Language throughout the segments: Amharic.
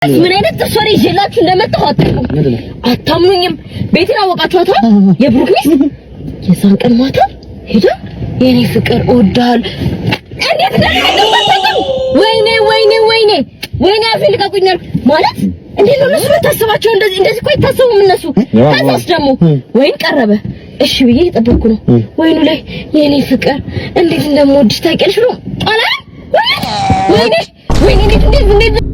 ምን አይነት ጥርስ ወሬ ይዤላችሁ እንደመጣሁ አታውቁም። አታምኑኝም። ቤቴን አወቃችኋት? የብሩክ ሚስት የዛን ቀን ማታ ሄዳ የኔ ፍቅር እወድሃለሁ። እንዴት እንደምትጠቀም! ወይኔ ወይኔ ወይኔ ወይኔ፣ አፌን ልቀቁኝ ማለት እንዴት ነው እነሱ የምታስባቸው? እንደዚህ እንደዚህ እኮ አይታሰቡም እነሱ። ከዛስ ደግሞ ወይን ቀረበ። እሺ ብዬ እየጠበቅኩ ነው። ወይኑ ላይ የኔ ፍቅር እንዴት እንደምወድሽ ታውቂያለሽ ብሎ አላለም። ወይኔ ወይኔ፣ እንዴት እንዴት እንዴት!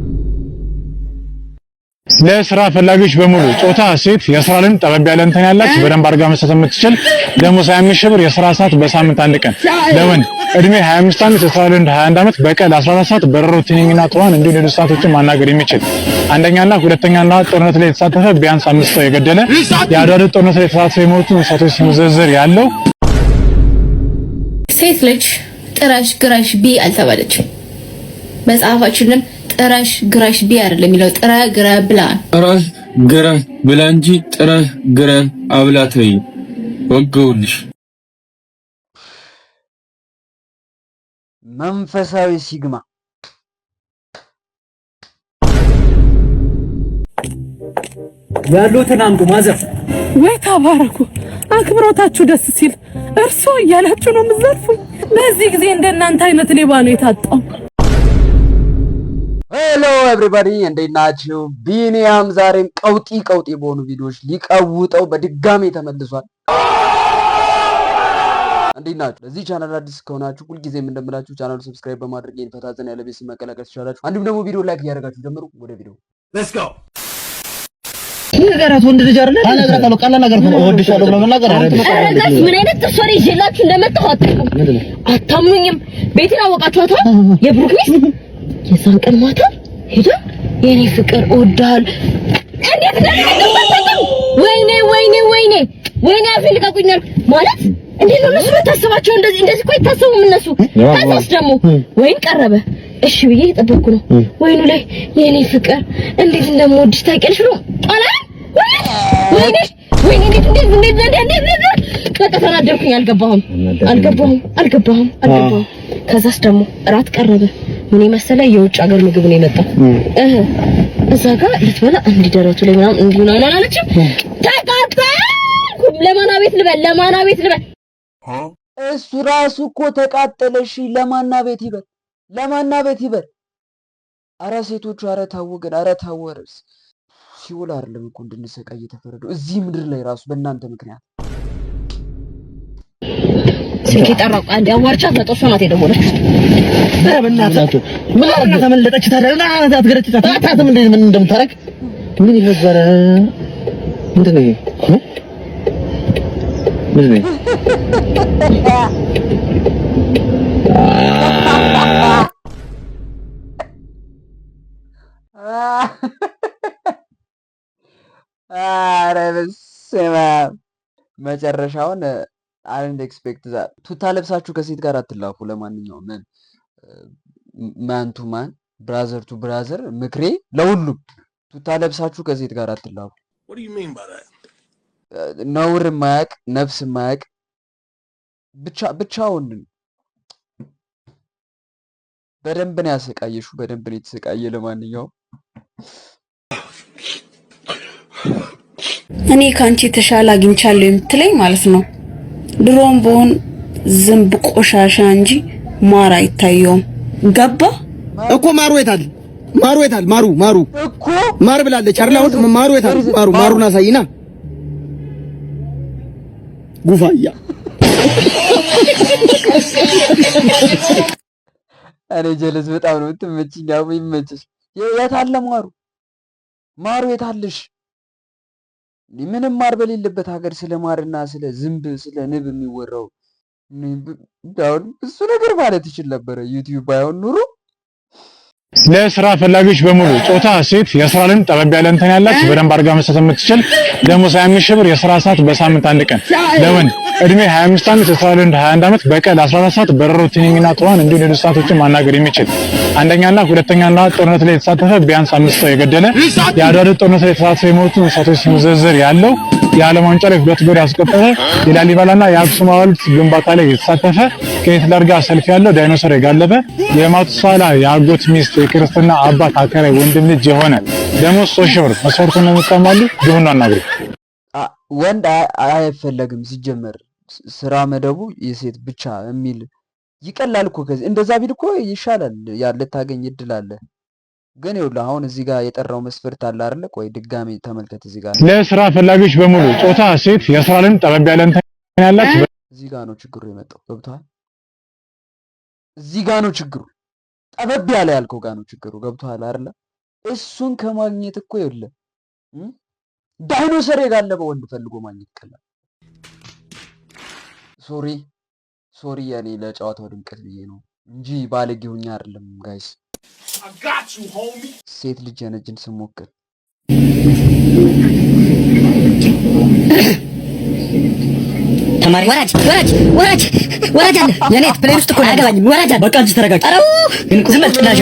ለስራ ፈላጊዎች በሙሉ፣ ጾታ ሴት፣ የስራ ልምድ ጠበብ ያለ እንትን ያላት፣ በደንብ አድርጋ መስራት የምትችል፣ ደሞዝ 25 ሺህ ብር፣ የስራ ሰዓት በሳምንት አንድ ቀን፣ ለወንድ እድሜ 25 ዓመት፣ የስራ ልምድ 21 ዓመት፣ በቀን 14 ሰዓት በረሮ፣ ትንኝና ትኋን እንዲሁም ሌሎች ሰዓቶችን ማናገር የሚችል፣ አንደኛና ሁለተኛና ጦርነት ላይ የተሳተፈ፣ ቢያንስ አምስት ሰው የገደለ፣ የአድዋ ጦርነት ላይ የተሳተፈ፣ የሞቱ እንስሳቶች ስም ዝርዝር ያለው። ሴት ልጅ ጥረሽ ግረሽ ብዪ አልተባለችም። መጽሐፋችንም ጥረሽ ግረሽ ብዪ አይደለም የሚለው፣ ጥረህ ግረህ ብላ። ጥረህ ግረህ ብላ እንጂ ጥረህ ግረህ አብላ ተይ። ወገውልሽ። መንፈሳዊ sigma። ያሉትን አምጡ mother። ወይ ተባረኩ። አክብሮታችሁ ደስ ሲል እርሶ እያላችሁ ነው የምትዘርፉኝ። በዚህ ጊዜ እንደናንተ አይነት ሌባ ነው የታጣው። Hello everybody፣ እንዴት ናችሁ? ቢኒያም ዛሬም ቀውጢ ቀውጢ በሆኑ ቪዲዮዎች ሊቀውጠው በድጋሚ ተመልሷል። እንዴት ናችሁ? ለዚህ ቻናል አዲስ ከሆናችሁ ሁልጊዜም እንደምላችሁ ቻናሉ subscribe በማድረግ ይህን ፈታ ዘና ያለ ቤት መቀላቀል ትችላላችሁ። እንዲሁም ደግሞ ቪዲዮ like እያደረጋችሁ ጀምሩ። ወደ ቪዲዮ። Let's go። ነገራት ወንድ ልጅ አይደለ? እነግራታለሁ። ቀላል ነገር ነው። እወድሻለሁ ብሎ መናገር አይደለም። ኧረ guys፣ ምን አይነት ጥርስ ወሬ ይዤላችሁ እንደመጣሁ አታውቁም። አታምኑኝም። ቤቴን አወቃችኋት? የብሩክ ሚስት የዛን ቀን ማታ ሄዳ የኔ ፍቅር እወድሃለሁ። እንዴት እንደምትጠቀም! ወይኔ ወይኔ ወይኔ ወይኔ፣ አፌን ልቀቁኝ ማለት እንዴት ነው እነሱ የምታስባቸው? እንደዚህ እንደዚህ እኮ አይታሰቡም እነሱ። ከዛስ ደግሞ ወይን ቀረበ። እሺ ብዬ እየጠበቅኩ ነው። ወይኑ ላይ የኔ ፍቅር እንዴት እንደምወድሽ ታውቂያለሽ ብሎ አላለም። ወይኔ ወይኔ፣ እንዴት እንዴት እንዴት እንዴት እንዴት! በቃ ተናደርኩኝ። አልገባሁም አልገባሁም አልገባሁም አልገባሁም። ከዛስ ደግሞ እራት ቀረበ። ምን የመሰለ የውጭ ሀገር ምግብ ነው የመጣው። እህ እዛ ጋር ልትበላ እንዲህ ደረቱ ላይ ምናምን እንዲህ ምናምን አላለችም። ተቃጠልኩ። ለማና ቤት ልበል? ለማና ቤት ልበል? እሱ ራሱ እኮ ተቃጠለ። እሺ ለማና ቤት ይበል? ለማና ቤት ይበል? አረ ሴቶቹ፣ አረ ተው ግን፣ አረ ተው። ሲኦል አይደለም እኮ እንድንሰቃይ የተፈረደው እዚህ ምድር ላይ ራሱ በእናንተ ምክንያት። ስልክ የጠራው አንድ አዋርቻት መጣሁ። እሷ ናት የደወለችው። ኧረ በእናትህ ምን አድርጋ ተመለጠች ታዲያ? ና አትገረጭ አታትም እንዴ? ምን እንደምታረግ ምን ይፈዛረ? ምንድን ነው ይሄ? ምንድን ነው ይሄ? ኧረ በስመ አብ፣ መጨረሻውን I didn't expect that። ቱታ ለብሳችሁ ከሴት ጋር አትላፉ። ለማንኛውም man to man, brother to brother ምክሬ ለሁሉም ቱታ ለብሳችሁ ከሴት ጋር አትላፉ። ነውር የማያውቅ፣ ነፍስ የማያውቅ፣ ብቻ ብቻውን በደንብ ነው ያሰቃየሹ። በደንብ ነው የተሰቃየ። ለማንኛውም እኔ ከአንቺ የተሻለ አግኝቻለሁ የምትለኝ ማለት ነው። ድሮም በሆን ዝንብ ቆሻሻ እንጂ ማር አይታየውም። ገባ? እኮ ማሩ የታል? ማሩ የታል? ማሩ ማሩ እኮ ማር ብላለች አይደል? አሁን ማሩ የታል? ማሩ ማሩን አሳይና ጉፋያ። እኔ ጀለስ በጣም ነው የምትመችኝ። አቡ ይመችሽ። የታለ ማሩ? ማሩ የታለሽ? ምንም ማር በሌለበት ሀገር ስለ ማርና ስለ ዝንብ ስለ ንብ የሚወራው አሁን ብዙ ነገር ማለት ይችል ነበረ ዩቲዩብ ባይሆን ኑሮ። ለስራ ፈላጊዎች በሙሉ፣ ጾታ ሴት፣ የስራ ልምድ ጠበብ ያለ እንትን ያላት፣ በደንብ አድርጋ መስራት የምትችል፣ ደሞዝ 25 ሺህ ብር፣ የስራ ሰዓት በሳምንት አንድ ቀን፣ ለወንድ እድሜ 25 ዓመት፣ የስራ ልምድ 21 ዓመት፣ በቀን 14 ሰዓት በረሮ፣ ትንኝና ትኋን እንዲሁም ሌሎች ሰዓቶችን ማናገር የሚችል፣ አንደኛና ሁለተኛና ጦርነት ላይ የተሳተፈ፣ ቢያንስ አምስት ሰው የገደለ፣ የአድዋ ጦርነት ላይ የተሳተፈ፣ የሞቱ እንስሳቶች ስም ዝርዝር ያለው። የዓለም ዋንጫ ላይ 2 ጎል ያስቆጠረ፣ የላሊበላና የአክሱም ሐውልት ግንባታ ላይ የተሳተፈ፣ ከሂትለር ጋር ሰልፍ ያለው፣ ዳይኖሰር የጋለበ፣ የማቱሳላ የአጎት ሚስት የክርስትና አባት አከራይ ወንድም ልጅ የሆነ፣ ደሞዝ 3,000 ብር። መስፈርቱን ነው። ግቡና አናግሩ። ወንድ አይፈለግም ሲጀመር፣ ስራ መደቡ የሴት ብቻ የሚል ይቀላል እኮ። ከዚህ እንደዛ ቢል እኮ ይሻላል፣ ያ ልታገኝ እድል አለ። ግን ይኸውልህ አሁን እዚህ ጋር የጠራው መስፈርት አለ አይደለ? ቆይ ድጋሜ ተመልከት። እዚህ ጋር ለስራ ፈላጊዎች በሙሉ ጾታ ሴት፣ የስራ ልምድ ጠበብ ያለ እንትን ያላት እዚህ ጋር ነው ችግሩ የመጣው። ገብቶሃል? እዚህ ጋር ነው ችግሩ። ጠበብ ያለ ያልከው ጋር ነው ችግሩ። ገብቶሃል አይደለ? እሱን ከማግኘት እኮ ይኸውልህ ዳይኖሰር የጋለበ ወንድ ፈልጎ ማግኘት ቀላል። Sorry, sorry፣ የኔ ለጨዋታው ድምቀት ብዬ ነው እንጂ ባለጌ ሆኜ አይደለም guys። ሴት ልጅ የነጅን ስሞክር ተማሪ ወራጅ ወራጅ ወራጅ ወራጅ አለ። የኔ plane ውስጥ እኮ ነው። አያገባኝም። ወራጅ አለ። በቃ አንቺ ተረጋጊ። ኧረ ዝም በል ጥላሻ።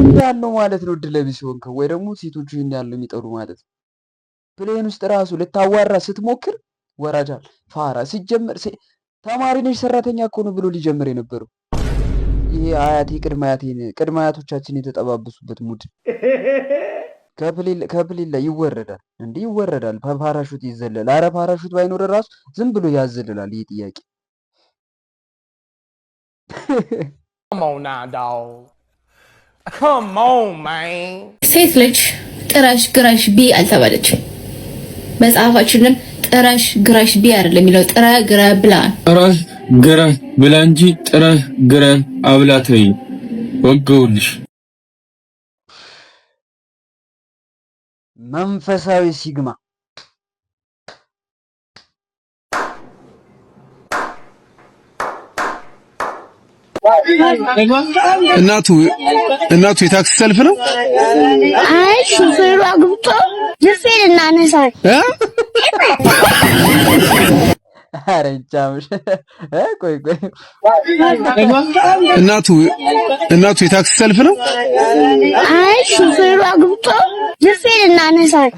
እንዳለው ማለት ነው። እድለ ቢስ ሆንከው ወይ ደግሞ ሴቶቹ ይህን ያለው የሚጠሉ ማለት ነው። Plane ውስጥ ራሱ ልታዋራ ስትሞክር ወራጅ አለ። ፋራ ሲጀመር ተማሪ ነሽ ሰራተኛ እኮ ነው ብሎ ሊጀምር የነበረው ይሄ አያቴ ቅድመ አያቴ ቅድመ አያቶቻችን የተጠባበሱበት mood ከ plane ላይ ይወረዳል። እንዲህ ይወረዳል። ፓራሹት ይዘለል። አረ ፓራሹት ባይኖር ራሱ ዝም ብሎ ያዘልላል። ይህ ጥያቄ Come on now, dog. Come on, man. ሴት ልጅ ጥረሽ ግረሽ ብዪ አልተባለችም። መጽሐፋችንም ጥረሽ ግረሽ ብዪ አይደለም የሚለው፣ ጥረ ግረ ብላ። ጥረህ ግረህ ብላ እንጂ ጥረህ ግረህ አብላ ተይ። ወገውልሽ። መንፈሳዊ sigma። እናቱ እናቱ የታክሲ ሰልፍ ነው። አይ ሹፌሩ አግብቶ ጅፌ ልናነሳል። ኧረ ይቻምሽ። ቆይ ቆይ። እናቱ እናቱ የታክሲ ሰልፍ ነው። አይ ሹፌሩ አግብቶ ጅፌ ልናነሳል።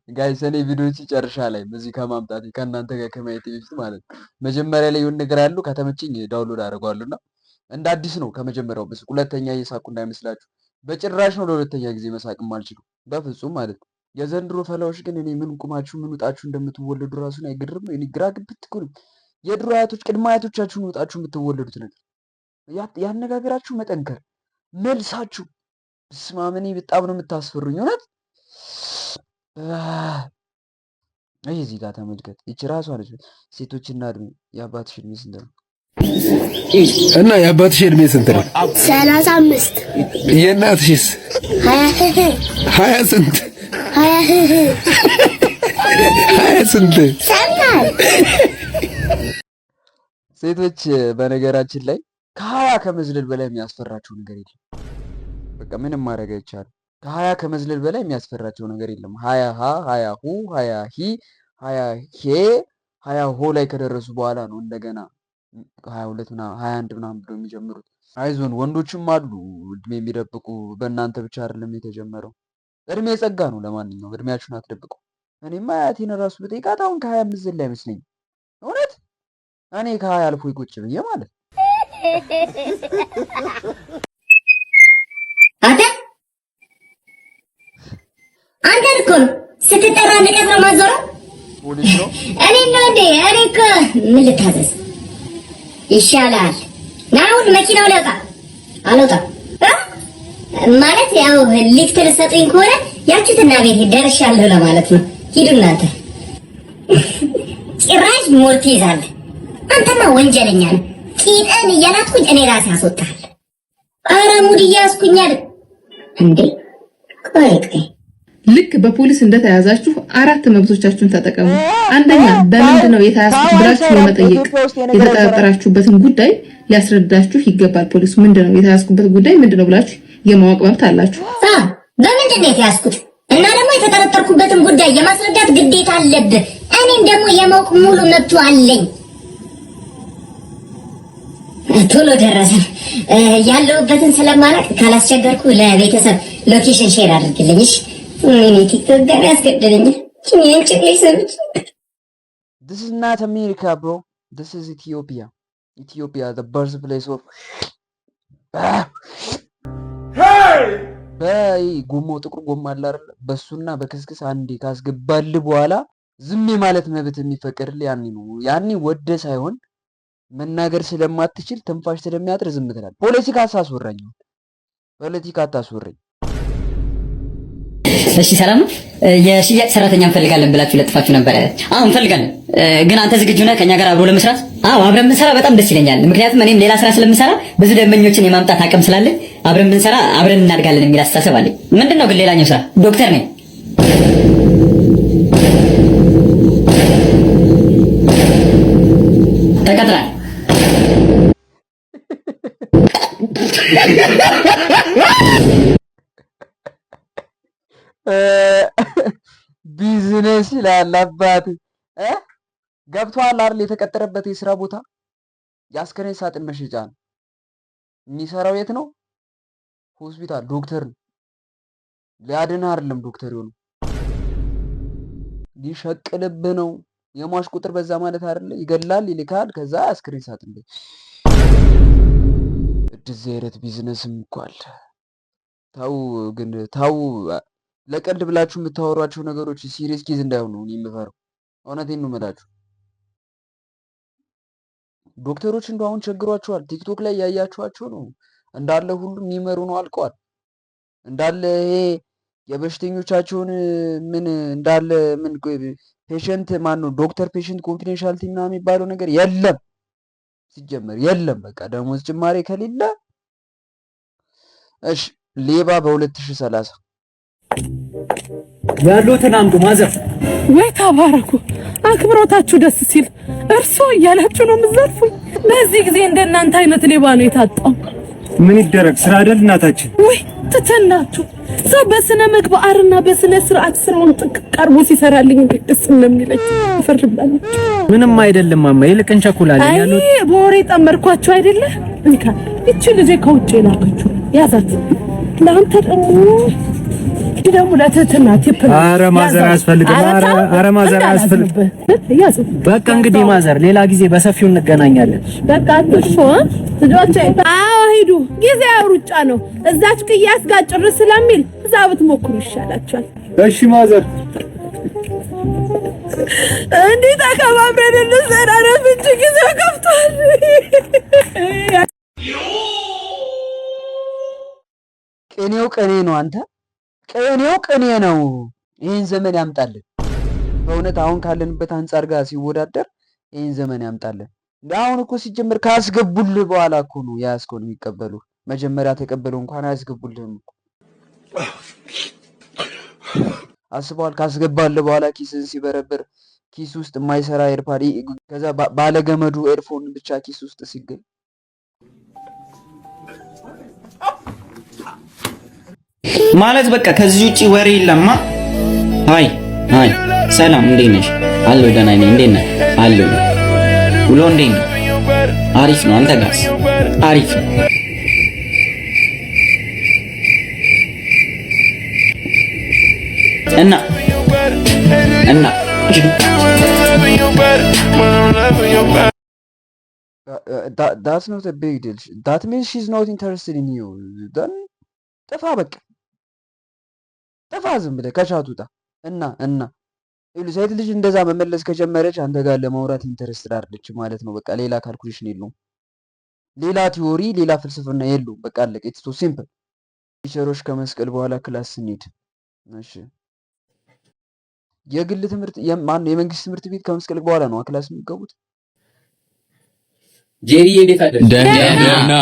Guys፣ እኔ ቪዲዮዎች ጨርሻ ላይ በዚህ ከማምጣት ከእናንተ ጋር ከማየት በፊት ማለት ነው። መጀመሪያ ላይ የሆነ ነገር ያሉ ከተመቸኝ download አደርገዋለሁ እና እንደ አዲስ ነው ከመጀመሪያው በስ ሁለተኛ እየሳኩ እንዳይመስላችሁ። በጭራሽ ነው ለሁለተኛ ጊዜ መሳቅ የማልችለው በፍጹም ማለት ነው። የዘንድሮ ፈላዎች ግን እኔ ምን ቁማችሁ ምን ውጣችሁ እንደምትወለዱ ራሱን አይገርም። እኔ ግራ ግብት እኮ ነው። የድሮ አያቶች ቅድመ አያቶቻችሁን ውጣችሁ የምትወለዱት ነገር፣ ያነጋገራችሁ መጠንከር፣ መልሳችሁ፣ በስመ አብ፣ እኔ በጣም ነው የምታስፈሩኝ እውነት። ይህ እዚህ ጋር ተመልከት። ይቺ ራሷ ነች። ሴቶችና እድሜ፣ የአባትሽ እድሜ ስንት ነው? እና የአባትሽ እድሜ ስንት ነው? 35። የእናትሽስ? 20። 20 ስንት? 20። 20 ስንት? ሰማይ። ሴቶች በነገራችን ላይ ከ20 ከመዝለል በላይ የሚያስፈራቸው ነገር የለም። በቃ ምንም ማድረግ አይቻልም። ከ20 ከመዝለል በላይ የሚያስፈራቸው ነገር የለም። 20 ሀ፣ 20 ሁ፣ 20 ሂ፣ 20 ሄ፣ 20 ሆ ላይ ከደረሱ በኋላ ነው እንደገና 22 ምናምን 21 ምናምን ብሎ የሚጀምሩት። አይዞን ወንዶችም አሉ እድሜ የሚደብቁ፣ በእናንተ ብቻ አይደለም የተጀመረው። እድሜ ጸጋ ነው። ለማንኛውም እድሜያችሁን አትደብቁ። እኔማ አያቴን ራሱ ብጠይቃት አሁን ከ25 ዘል አይመስለኝም። እውነት እኔ ከ20 አልፎ ይቆጭ ብዬ ማለት ነው። አንተ አንተን እኮ ነው ስትጠራ ንቀት ነው ማዞረው። ፖሊስ ነው። እኔ ነው እንዴ? እኔ እኮ ምን ልታዘዝ ይሻላል? ና አሁን መኪናው ላይ ወጣ። አልወጣም ማለት ያው ሊፍት ልትሰጡኝ ከሆነ ያችሁትና ቤት ደርሻለሁ ለማለት ነው። ሂዱ እናንተ። ጭራሽ ሞር ትይዛለህ። አንተማ ወንጀለኛ ነህ። ቂጥን እየላጥኩኝ እኔ ራሴ አስወጣለሁ። ኧረ mood እያያዝኩኝ አይደል እንዴ? ቆይ ቆይ። ልክ በፖሊስ እንደተያዛችሁ አራት መብቶቻችሁን ተጠቀሙ። አንደኛ፣ በምንድን ነው የተያዝኩት ብላችሁ ለመጠየቅ የተጠረጠራችሁበትን ጉዳይ ሊያስረዳችሁ ይገባል። ፖሊሱ ምንድን ነው የተያዝኩበት ጉዳይ ምንድን ነው ብላችሁ የማወቅ መብት አላችሁ። በምንድን ነው የተያዝኩት እና ደግሞ የተጠረጠርኩበትን ጉዳይ የማስረዳት ግዴታ አለብህ። እኔም ደግሞ የማወቅ ሙሉ መብቱ አለኝ። ቶሎ ደረሰ። ያለሁበትን ስለማላውቅ ካላስቸገርኩ ለቤተሰብ location share አድርግልኝ። እሺ? እኔ ቲክቶክ ጋር ያስገድለኛል። ይህን ጭቅልሽ ሰምቼ This is not America, bro. This is Ethiopia. Ethiopia, the birthplace of በይ ጎማው ጥቁር ጎማ አለ አይደል? በሱና በክስክስ አንዴ ካስገባልህ በኋላ ዝም የማለት መብት የሚፈቀድልህ ያኔ ነው። ያኔ ወደ ሳይሆን መናገር ስለማትችል፣ ትንፋሽ ስለሚያጥር ዝም ትላለህ። ፖለቲካ አታስወራኝ። ፖለቲካ አታስወራኝ። እሺ ሰላም ነው። የሽያጭ ሰራተኛ እንፈልጋለን ብላችሁ ለጥፋችሁ ነበረ። አዎ እንፈልጋለን። ግን አንተ ዝግጁ ነህ ከኛ ጋር አብሮ ለመስራት? አዎ አብረን ብንሰራ በጣም ደስ ይለኛል። ምክንያቱም እኔም ሌላ ስራ ስለምሰራ ብዙ ደንበኞችን የማምጣት አቅም ስላለኝ አብረን ብንሰራ አብረን እናድጋለን የሚል አስተሳሰብ አለኝ። ምንድን ነው ግን ሌላኛው ስራ? ዶክተር ነኝ። ተቀጥራል። ቢዝነስ ይላል አባቴ። ገብቶሃል አይደል? የተቀጠረበት የስራ ቦታ የአስከሬን ሳጥን መሸጫ ነው። የሚሰራው የት ነው? ሆስፒታል። ዶክተር ነው። ሊያድንህ አይደለም ዶክተር የሆነው፣ ሊሸቅልብህ ነው። የሟች ቁጥር በዛ ማለት አይደለ? ይገላል፣ ይልካል። ከዛ አስክሬን ሳጥን ላይ። እንደዚህ አይነት ቢዝነስም እኮ አለ። ታው ግን ታው፣ ለቀልድ ብላችሁ የምታወሯቸው ነገሮች serious case እንዳይሆኑ እኔ የምፈራው፣ እውነቴን ነው የምላችሁ። ዶክተሮች እንደው አሁን ቸግሯቸዋል። ቲክቶክ ላይ ያያችኋቸው ነው እንዳለ ሁሉም የሚመሩ ነው፣ አልቀዋል። እንዳለ ይሄ የበሽተኞቻቸውን ምን እንዳለ ምን patient ማን ነው doctor patient confidentiality ምናምን የሚባለው ነገር የለም፣ ሲጀመር የለም። በቃ ደሞዝ ጭማሪ ከሌለ እሺ፣ ሌባ በ2030። ያሉትን አምጡ ማዘር። ወይ ተባረኩ። አክብሮታችሁ ደስ ሲል እርሶ እያላችሁ ነው የምትዘርፉኝ። በዚህ ጊዜ እንደናንተ አይነት ሌባ ነው የታጣው። ምን ይደረግ፣ ስራ አይደል እናታችን። ወይ ትተናችሁ፣ ሰው በስነ ምግባርና በስነ ስርዓት ስራውን ጥንቅቅ አድርጎ ሲሰራልኝ እንዴት ደስ እንደሚለኝ እፈርድብላለሁ። ምንም አይደለም ማማ፣ ይልቅ እንቸኩላለን። አይ ያሉት በወሬ ጠመርኳችሁ አይደለ? እንካ፣ ይቺ ልጄ ከውጭ የላከችው ያዛት። ለአንተ ደግሞ ለትህትና tip ነው። ኧረ ማዘር አያስፈልግም። ኧረ ማዘር አያስፈልግም። ያዙ። በቃ እንግዲህ ማዘር፣ ሌላ ጊዜ በሰፊው እንገናኛለን። በቃ አትጥፉ ልጆቼ። አዎ ሂዱ። ጊዜ ሩጫ ነው። እዛች ቅያስ ጋር ጭር ስለሚል እዛ ብትሞክሩ ይሻላችኋል። እሺ ማዘር። እንዲህ ተከባብረን እንሰራረፍ እንጂ ጊዜው ከፍቷል። ቅኔው ቅኔ ነው። አንተ ቅኔው ቅኔ ነው። ይህን ዘመን ያምጣልን። በእውነት አሁን ካለንበት አንጻር ጋር ሲወዳደር ይህን ዘመን ያምጣልን። እንደ አሁን እኮ ሲጀመር ካስገቡልህ በኋላ እኮ ነው የያዝከውን የሚቀበሉ። መጀመሪያ ተቀበለው እንኳን አያስገቡልህም እኮ። አስበዋል። ካስገባልህ በኋላ ኪስን ሲበረብር ኪስ ውስጥ የማይሰራ AirPod፣ ከዛ ባለገመዱ earphone ብቻ ኪስ ውስጥ ሲገኝ። ማለት በቃ ከዚህ ውጪ ወሬ የለማ። Hi hi፣ ሰላም፣ እንዴት ነሽ? አለሁ፣ ደህና ነኝ። እንዴት ነህ? አለሁ። ውሎ እንዴት ነው? አሪፍ ነው። አንተ ጋርስ? አሪፍ ነው። እና That's not a big deal. That means she's not interested in you. Then ጥፋ፣ በቃ ጥፋ፣ ዝም ብለህ ከ chat ውጣ። እና ሴት ልጅ እንደዛ መመለስ ከጀመረች አንተ ጋር ለማውራት interested አይደለች ማለት ነው። በቃ ሌላ calculation የለውም፣ ሌላ theory፣ ሌላ ፍልስፍና የለውም። በቃ አለቀ። It's so simple። Teacher ኦች ከመስቀል በኋላ class ስንሄድ፣ እሺ፣ የግል ትምህርት ማነው የመንግስት ትምህርት ቤት ከመስቀል በኋላ ነው class የሚገቡት። ጄሪ፣ እንዴት አደርሽ? ደህና።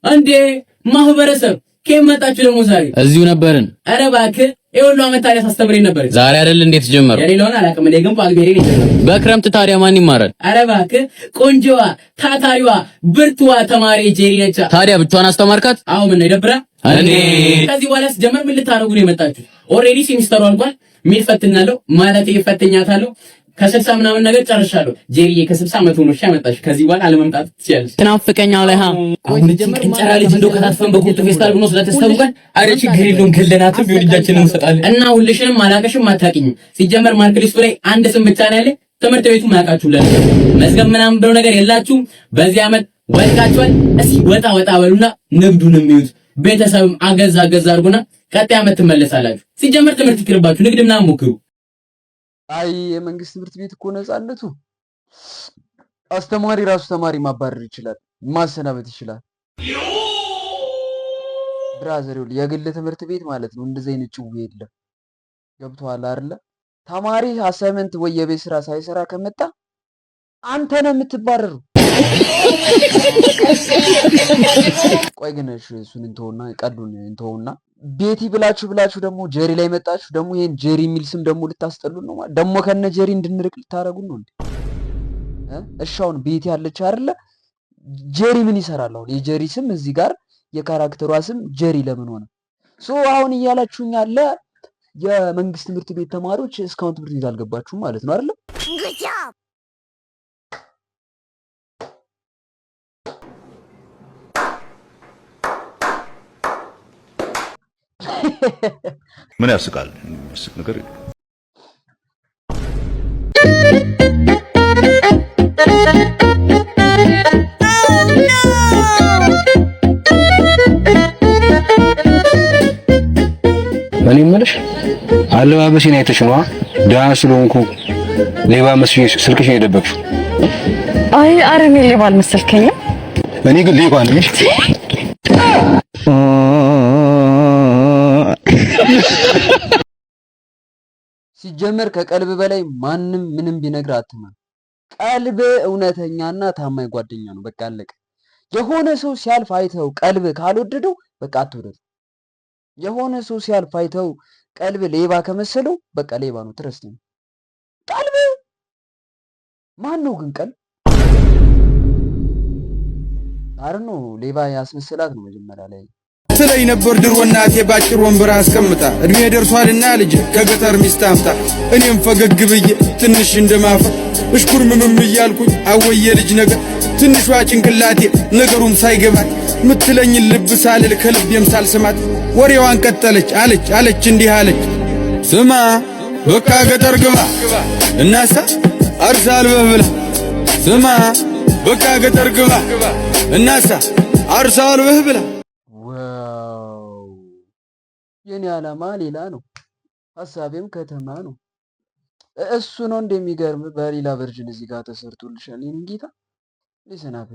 እንዴ ማህበረሰብ፣ ከየት መጣችሁ ደግሞ ዛሬ? እዚሁ ነበርን። ኧረ እባክህ፣ ይሄ ሁሉ ዓመት ታዲያ ሳስተምረኝ ነበር። ዛሬ አይደል እንዴት ጀመረው? የሌላውን አላውቅም። እኔ ግን ጳጉሜን የጀመረው። በክረምት ታዲያ ማን ይማራል? ኧረ እባክህ፣ ቆንጆዋ፣ ታታሪዋ፣ ብርቱዋ ተማሪ ጄሪ ነቻ። ታዲያ ብቻዋን አስተማርካት? አዎ፣ ምን ነው ይደብራል? እንዴ። ከዚህ በኋላ ስጀመር ምን ልታደርጉ ነው የመጣችሁ? Already semester ኡ አልቋል። Mid ፈትኛለሁ፣ ማለት ፈትኛታለሁ። ከ60 ምናምን ነገር ጨርሻለሁ። ጄሪዬ ከ60 100 ነው ያመጣሽ። ከዚህ በኋላ አለመምጣት ትችያለሽ። ትናፍቀኛለህ። አሁን ቅንጨራ ልጅ እንደው ከታትፈን በቁርጡ ፌስታል ብኖ ስለተስተውቀን፣ አረ ችግር የለውም ገለናትም ቢሆን እጃችንን እንሰጣለን። እና ሁልሽንም አላቀሽም አታውቂኝም። ሲጀመር mark list ኡ ላይ አንድ ስም ብቻ ነው ያለ። ትምህርት ቤቱ ማያውቃችሁ ለነገሩ መዝገብ ምናምን ብለው ነገር የላችሁም። በዚህ ዓመት ወድቃችኋል። እስኪ ወጣ ወጣ በሉና ንግዱን የሚዩት ቤተሰብም አገዛ አገዛ አድርጉና ቀጣይ ዓመት ትመለሳላችሁ። ሲጀመር ትምህርት ይቅርባችሁ፣ ንግድ ምናምን ሞክሩ። አይ የመንግስት ትምህርት ቤት እኮ ነፃነቱ፣ አስተማሪ ራሱ ተማሪ ማባረር ይችላል፣ ማሰናበት ይችላል። Brother ይኸውልህ የግል ትምህርት ቤት ማለት ነው እንደዚህ አይነት ጭው የለም። ገብቶሃል አይደለ? ተማሪ assignment ወይ የቤት ስራ ሳይሰራ ከመጣ አንተ ነህ የምትባረሩ። ቆይ ግን እሺ እሱን እንተውና ቀልዱን እንተውና ቤቲ ብላችሁ ብላችሁ ደግሞ ጀሪ ላይ መጣችሁ። ደግሞ ይሄን ጀሪ የሚል ስም ደግሞ ልታስጠሉን ነው ማለት ደግሞ ከነ ጀሪ እንድንርቅ ልታረጉን ነው እንዴ? እሺ አሁን ቤቲ ያለች አይደለ? ጀሪ ምን ይሰራል አሁን? የጀሪ ስም እዚህ ጋር የ character ሯ ስም ጀሪ ለምን ሆነ? So አሁን እያላችሁኝ ያለ የመንግስት ትምህርት ቤት ተማሪዎች እስካሁን ትምህርት ቤት አልገባችሁም ማለት ነው አይደለ? ምን ያስቃል? የሚያስቅ ነገር የለም። እኔ የምልሽ አለባበሴን አይተሽ ነዋ። ደህና ስለሆንኩ ሌባ መስዬ ስልክሽን የደበቅሽው። አይ ኧረ እኔ ሌባ አልመሰልከኝም። እኔ ግን ሌባ ነኝ። ሲጀመር ከቀልብ በላይ ማንም ምንም ቢነግር አትመን። ቀልብ እውነተኛና ታማኝ ጓደኛ ነው። በቃ አለቀ። የሆነ ሰው ሲያልፍ አይተው ቀልብ ካልወደደው በቃ አትወደዱ። የሆነ ሰው ሲያልፍ አይተው ቀልብ ሌባ ከመሰለው በቃ ሌባ ነው። Trust ነው። ቀልብ ማን ነው ግን? ቀልብ አርኖ ሌባ ያስመሰላት ነው መጀመሪያ ላይ። ትለኝ ነበር ድሮ እናቴ ባጭር ወንበር አስቀምጣ፣ እድሜ ደርሷልና ልጅ ከገጠር ሚስት አምጣ። እኔም ፈገግ ብዬ ትንሽ እንደማፈር እሽኩር ምምም እያልኩኝ አወየ ልጅ ነገር፣ ትንሿ ጭንቅላቴ ነገሩም ሳይገባት ምትለኝን ልብ ሳልል ከልቤም ሳልስማት ወሬዋን ቀጠለች። አለች አለች እንዲህ አለች፣ ስማ በቃ ገጠር ግባ እናሳ አርሳ አልበህ ብላ። ስማ በቃ ገጠር ግባ እናሳ አርሳ አልበህ ብላ። Wow፣ የኔ ዓላማ ሌላ ነው፣ ሀሳቤም ከተማ ነው። እሱ ነው እንደሚገርም በሌላ version እዚህ ጋር ተሰርቶልሻል። የኔ ጌታ listen up።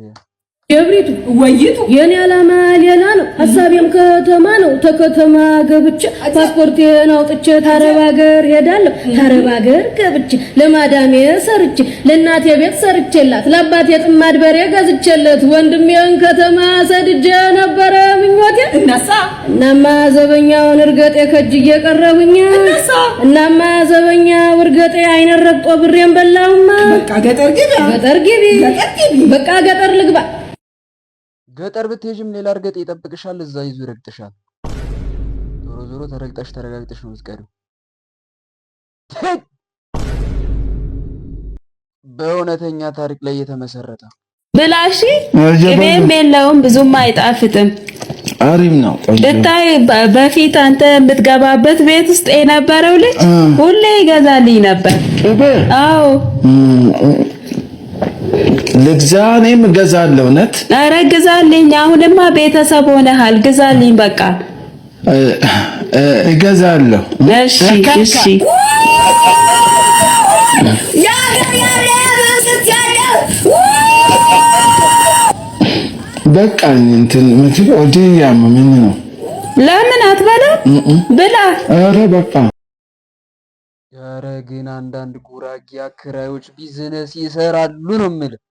ገብሪቱ ወይቱ የኔ ዓላማ ሌላ ነው፣ ሀሳቤም ከተማ ነው። ተከተማ ገብቼ ፓስፖርቴን አውጥቼ ታረብ ሀገር ሄዳለሁ። ታረብ ሀገር ገብቼ ለማዳሜ ሰርቼ ለእናቴ ቤት ሰርቼላት ለአባቴ ጥማድ በሬ ገዝቼለት ወንድሜን ከተማ ሰድጄ ነበረ ምኞቴ። እናሳ እናማ ዘበኛውን እርገጤ ከእጅ እየቀረሁኝ እናሳ እናማ ዘበኛው እርገጤ አይነ ረግጦ ብሬን በላውማ። በቃ ገጠር ግቢ፣ ገጠር ግቢ፣ በቃ ገጠር ልግባ። ገጠር ብትሄጂም ሌላ እርገጥ ይጠብቅሻል፣ እዛ ይዞ ይረግጥሻል። ዞሮ ዞሮ ተረግጠሽ ተረጋግጠሽ ነው የምትቀሪው። በእውነተኛ ታሪክ ላይ የተመሰረተ። ብላሺ ቅቤም የለውም፣ ብዙም አይጣፍጥም። አሪፍ ነው። ብታይ በፊት አንተ የምትገባበት ቤት ውስጥ የነበረው ልጅ ሁሌ ይገዛልኝ ነበር። አዎ። ልግዛ፣ እኔም እገዛለሁ። እውነት? ኧረ ግዛልኝ። አሁንማ ቤተሰብ ሆነሃል። ግዛልኝ በቃ። እገዛለሁ። እሺ እሺ። በቃ እንትን ምትል ወዲ ያመመኝ ነው። ለምን አትበላም? ብላ። ኧረ በቃ። ኧረ ግን አንዳንድ ጉራጌ አከራዮች ቢዝነስ ይሰራሉ ነው የምልህ።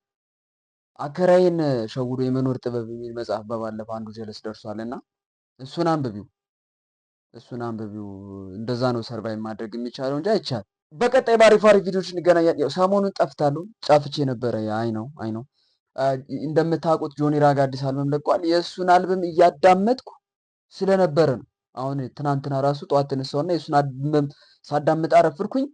አከራይን ሸውዶ የመኖር ጥበብ የሚል መጽሐፍ በባለፈው አንዱ ጀለስ ደርሷል እና እሱን አንብቢው፣ እሱን አንብቢው። እንደዛ ነው survive ማድረግ የሚቻለው እንጂ አይቻልም። በቀጣይ ባሪፍ አሪፍ ቪዲዮዎች እንገናኛለን። ያው ሰሞኑን ጠፍታለሁ፣ ጫፍቼ ነበረ። አይ ነው አይ ነው። እንደምታውቁት ጆኒ ራጋ አዲስ አልበም ለቋል። የእሱን አልበም እያዳመጥኩ ስለነበረ ነው። አሁን ትናንትና ራሱ ጠዋት ተነሳውና የእሱን አልበም ሳዳምጥ አረፍርኩኝ።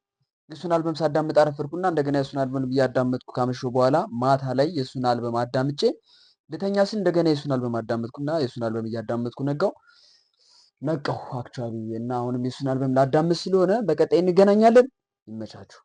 የእሱን አልበም ሳዳምጥ አረፈድኩና እንደገና የእሱን አልበም እያዳመጥኩ ካመሸሁ በኋላ ማታ ላይ የእሱን አልበም አዳምጬ ልተኛ ስል እንደገና የእሱን አልበም አዳመጥኩና የእሱን አልበም እያዳመጥኩ ነጋው፣ ነቃሁ actually። እና አሁንም የእሱን አልበም ላዳምጥ ስለሆነ በቀጣይ እንገናኛለን። ይመቻችሁ።